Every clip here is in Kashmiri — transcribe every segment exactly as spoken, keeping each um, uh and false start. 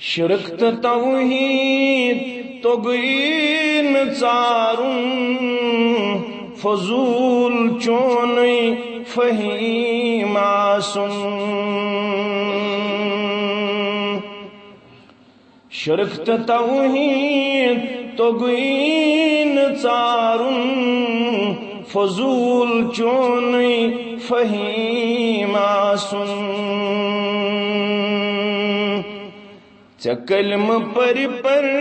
شرک تہٕ توحید توٚگُے نہٕ ژارُن، فضول چونُے فہیم آسُن۔ شرک تہٕ توحید توٚگُے نہٕ ژارُن، فضول چونُے فہیم آسُن۔ ژےٚ کلمہٕ پٔرۍ پٔرۍ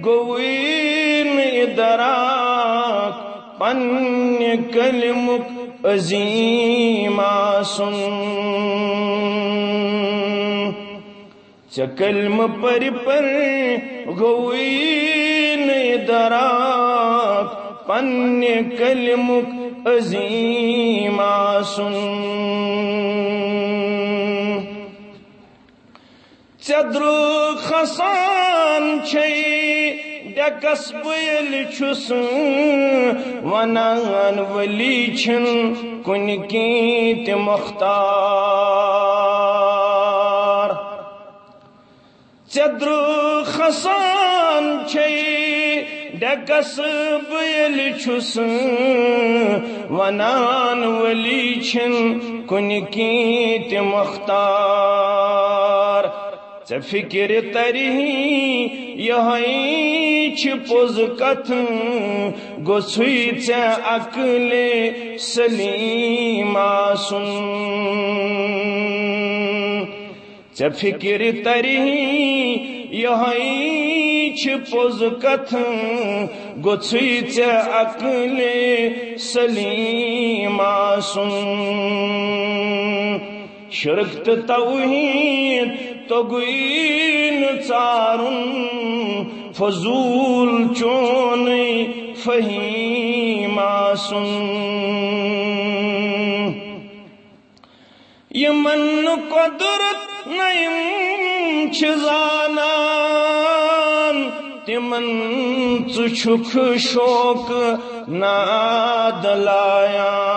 گوٚوُے نہٕ اِدراک، پننہِ کلمُک عظیم آسُن۔ ژےٚ کلمہٕ پٔرۍ پٔرۍ گوٚوُے نہٕ اِدراک، پننہِ کلمُک عظیم آسُن۔ ژےٚ درٛوگ کھسان چھے ڈٮ۪کس بہٕ ییٚلہِ چھُس، ونان ولی چھِنہٕ کُنہِ کینٛہہ تہِ مختار۔ ژےٚ درٛوگ کھسان چھے ڈٮ۪کس بہٕ ییٚلہِ چھُس، ونان ولی چھِنہٕ کُنہِ کینٛہہ تہِ مختار۔ ژےٚ فِکرِ ترِہی یِہوٚے چھِ پوٚز کتھ، گوٚژھُے ژےٚ عقلِ سلیم آسُن۔ ژےٚ فِکرِ ترِہی یِہوٚے چھِ پوٚز کتھ، گوٚژھُے ژےٚ عقلِ سلیم آسُن۔ شرک تہٕ توحید توٚگُے نہٕ ژارُن، فضول چونُے فہیم آسُن۔ یِمن نہٕ قۄدرت نعیم چھِ زانان، تِمن ژٕ چھُکھ شوق ناد لایان۔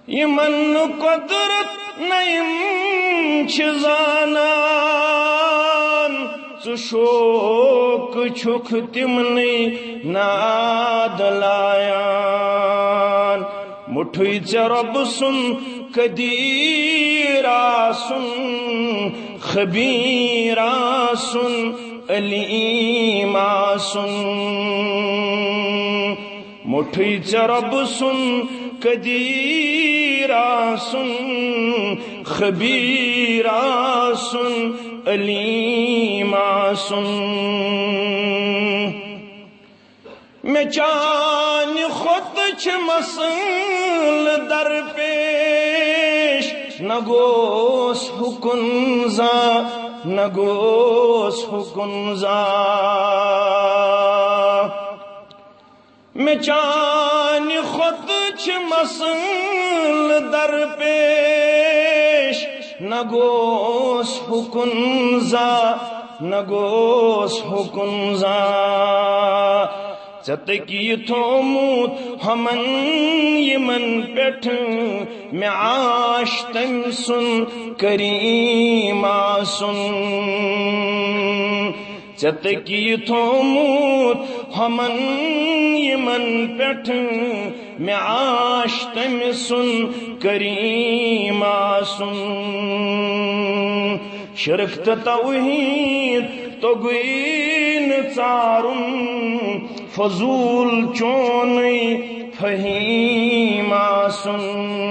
یِمن نہٕ قۄدرت نعیم چھِ زانان، ژٕ شوق چھُکھ تِمنٕے ناد لایان۔ مُٹھُے ژےٚ رۄبہٕ سُنٛد قدیٖر آسُن، خبیٖر آسُن، علیم آسُن۔ مُٹھُے ژےٚ رۄبہٕ سُنٛد قدیٖر آسُن، خبیٖر آسُن، علیم آسُن۔ مےٚ چانہِ کھۄتہٕ چھِ مسلہٕ درپیش، نہ گوس ہُکُن زانٛہہ، نہ گوس ہُکُن زانٛہہ۔ مےٚ چانہِ کھۄتہٕ چھِ مسلہٕ درپیش، نہ گوس ہُکُن زانٛہہ، نہ گوس ہُکُن زانٛہہ۔ ژےٚ تٔکی تھومُت ہُمن یِمن پٮ۪ٹھ، مےٚ آش تٔمۍ سُنٛد کریم آسُن۔ ژےٚ تٔکی تھومُت ہُمن یِمن پٮ۪ٹھ، مےٚ آش تٔمۍ سُنٛد کریم آسُن۔ شرک تہٕ توحید توٚگُے نہٕ ژارُن، فضول چونُے فہیم آسُن۔